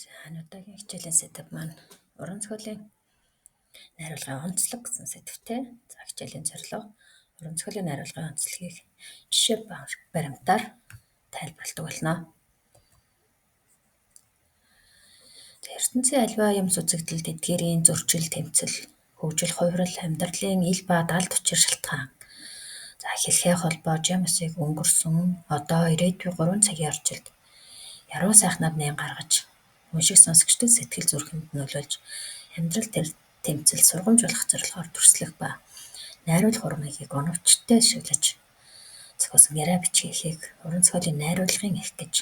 За, энэ удаагийн хичээлийн сэдэв маань уран зохиолын найруулгын онцлог гэсэн сэдвтэй. За, хичээлийн зорилго уран зохиолын найруулгын онцлогийг жишээ баримтаар тайлбарладаг болно. За, ертөнцийн альва юм үзэгдэл, тэдгээрийн зөрчил, тэмцэл, хөгжил, хувирал, амьдралын ил ба далд учир шалтгаан. За, хэлхээ холбоо жамсыг өнгөрсөн, одоо, ирээдүйн 3 цагийн орчилд яруу сайхнаар нээн гаргаж, унших сонсогчдод сэтгэл зүрхэнд нөлөөлж, амьдрал тэмцэл сургамж болох зорилгоор дүрслэх ба найруулах урмыг оновчтой ашиглаж зохиосон яриа бичгийг уран зохиолын найруулгын их гэж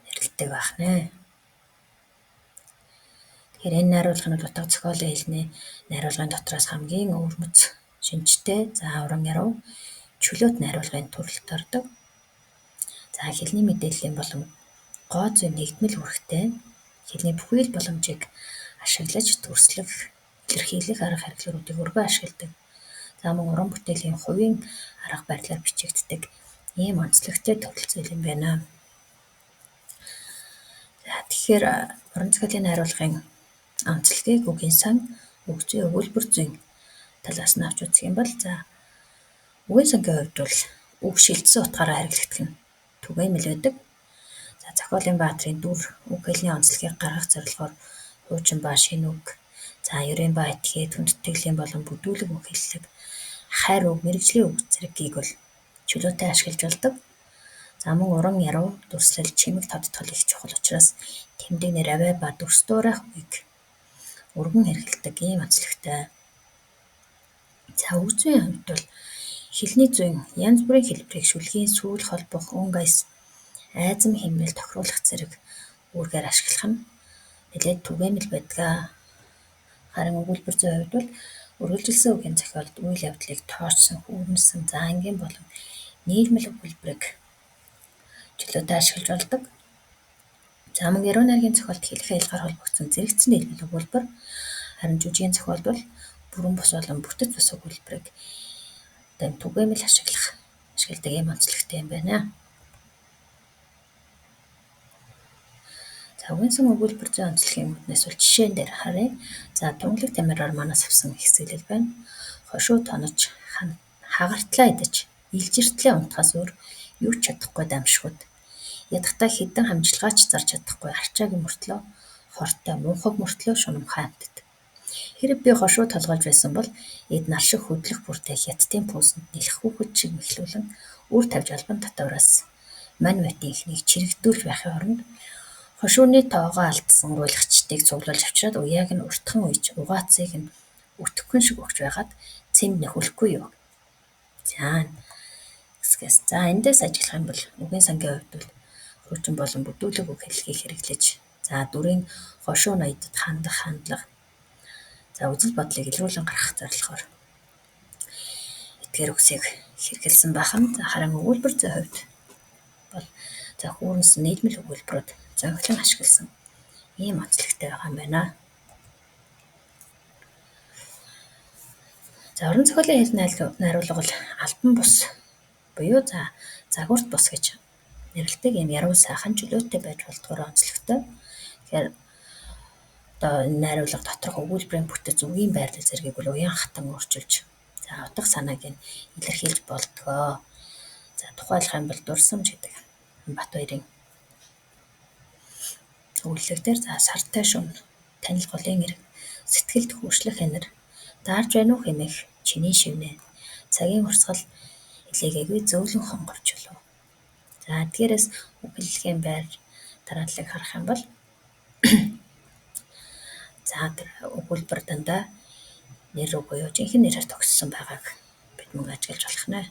нэрлэдэг байх нэ. Тэгэхээр энэ найруулга нь бол утга зохиолын хэлний найруулгын дотроос хамгийн өвөрмөц шинжтэй, за уран яруу чөлөөт найруулгын төрөлд ордог. За, хэлний мэдээллийн болон гоо зүйн нэгдмэл үүрэгтэй, хэлний бүхий л боломжийг ашиглаж дүрслэх, илэрхийлэх арга хэрэглүүрүүдийг өргөн ашигладаг. За, мөн уран бүтээлийн хувийн арга барилаар бичигддэг ийм онцлогтой төрөл зүйл юм байна. За, тэгэхээр уран зохиолын найруулгын онцлогийг үгийн сан, үг зүйн, өгүүлбэр зүйн талаас нь авч үзэх юм бол, за, үгийн сангийн хувьд бол үг шилжсэн утгаараа хэрэглэгдэх нь түгээмэл байдаг. За, зохиолын баатрын дүр, үг хэлний онцлогийг гаргах зорилгоор хуучин ба шинэ үг, за, ерэн ба этгээд, хүндэтгэлийн болон бүдүүлэг үг хэллэг, хайр үг, мэргэжлийн үг зэргийг бол чөлөөтэй ашиглаж болдог. За, мөн уран яруу дүрслэл, чимэг тодтгол их чухал учраас тэмдэг нэр, авиа ба дүрс дуурайх үгийг өргөн хэрэглэдэг ийм онцлогтой. За, үг зүйн хувьд бол хэлний зүйн янз бүрийн хэлбэрийг шүлгийн сүүл холбох, өнгө аяс, айзам хэмнэл тохируулах зэрэг үүргээр ашиглах нь нэлээд түгээмэл байдаг. Харин өгүүлбэр зүйн хувьд бол үргэлжилсэн үгийн зохиолд үйл явдлыг тоочсон, хүүрнэсэн, за, ангийн болон нийлмэл өгүүлбэрийг чөлөөтэй ашиглаж болдог. За, мөн яруу найргийн зохиолд хэлэх аялгаар холбогдсон зэрэгцсэн нийлмэл өгүүлбэр, харин жүжигийн зохиолд бол бүрэн бус болон бүтэц бус өгүүлбэрийг одоо түгээмэл ашигладаг ийм онцлогтой юм байна. За, үгийн сан өгүүлбэр зүйн онцлогийн үүднээс бол жишээн дээр харъя. За, тунгалаг тамираар манаас авсан хэсэглэл байна. Хошуу тонож хагартлаа идэж, илжиртлээ унтахаас өөр юу ч чадахгүй дамшгууд. Ядахтаа хэдэн хамжилгаач зарж чадахгүй арчаагийн мөртлөө хортой мунхаг мөртлөө шунамхай амтд. Хэрэв би хошуу толгойлж байсан бол эд нар шиг хөдлөх бүртээ хятадын пүүсэнд нэлэх хүүхэд шиг мэхлүүлэн үр тавьж албан татвараас мань байтын эхнийг чирэгдүүлж байхын оронд хошууны тоогоо алдсан гуйлагчдыг цуглуулж авчираад уяаг нь уртхан уйж угаацыг нь өтгөхөн шиг өгч байгаад цэм нөхөлөхгүй юу. За, хэсгээс. За, эндээс ажиглах юм бол үгийн сангийн хувьд бол хуучин болон бүдүүлэг үг хэллэгийг хэрэглэж, за, дүрийн хошуу ноёдод хандах хандлага, за, үзэл бодлыг илрүүлэн гаргах зорилгоор эдгээр үгсийг хэрэглэсэн байх нь. За, харин өгүүлбэр зүйн хувьд бол за, хүүрнэсэн нийлмэл өгүүлбэрүүд зөнхлөн ашигласан ийм онцлогтой байгаа юм байна. За, уран зохиолын хэл найруулга бол албан бус буюу за, загварт бус гэж нэрлэдэг ийм яруу сайхан чөлөөтэй байж болдгоор онцлогтой. Тэгэхээр одоо энэ найруулга доторх өгүүлбэрийн бүтэц, үгийн байрлал зэргийг бол уян хатан өөрчилж, за, утга санааг нь илэрхийлж болдгоо. За, тухайлах юм бол дурсамж гэдэг Бат хоёрын өгүүлэг дээр, за, сартай шөнө, танил голын эрэг, сэтгэлд хөөшлөх энер, даарж байна уу хэмээх чиний шивнэ, цагийн урсгал илээгээгүй зөөлөн хонговчлоо. За, эдгээрээс үг хэллэгийн байр дарааллыг харах юм бол за, тэр өгүүлбэр дандаа нэр үг буюу жинхэнэ нэрээр төгссөн байгааг бид мөн ажиглаж болох нэ.